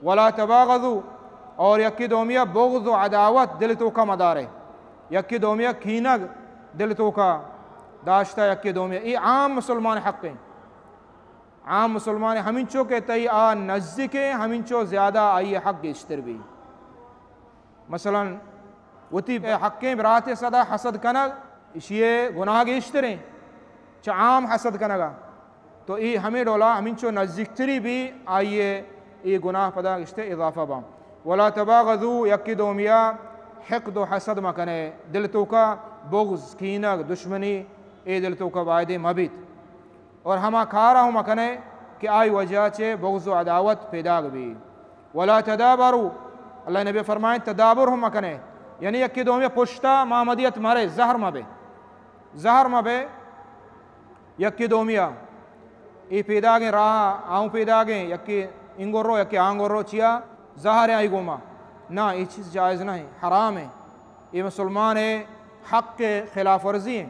ولا تباغضوا، اور یکی دومیا بغض و عداوت دل توکا مدارے، یکی دومیا کینگ دل توکا داشتا یکی دومیا۔ ای عام مسلمان حق ہیں۔ عام مسلمان ہمینچو کہ تئی آ نزدیک ہیں، ہمینچو زیادہ آئی حق گیشتر بی۔ مثلاً وتی حقیں برات صدا حسد کنگ، اشی گناہ گیشتر ہیں چہ عام حسد کنگا۔ تو ای ہمیں ڈولا ہمینچو نزدیکتری بی، آئیے ای گناہ پدا گشتے اضافہ با۔ ولا تباغضوا، یکی دومیا حقد و حسد مکنے، دل توکا بغض، کینگ، دشمنی، ای دل توکا بایدے مبیت۔ اور ہما کارا ہم مکنے کہ آئی وجہ چے بغض و عداوت پیداگ بی۔ ولا تدابروا، اللہ نبی فرمائیں تدابر ہم مکنے، یعنی یکی دومی پشتا مامدیت مرے، زہر مبے، زہر مبے یکی دومیا۔ ای پیداگیں راہ، آؤں پیداگیں، یکی انگورو، یکی آنگورو، چیا؟ زہر آئی گوما۔ نہ، ای چیز جائز نہیں، حرام ہے۔ ای مسلمان ہے، حق خلاف ورزی ہیں۔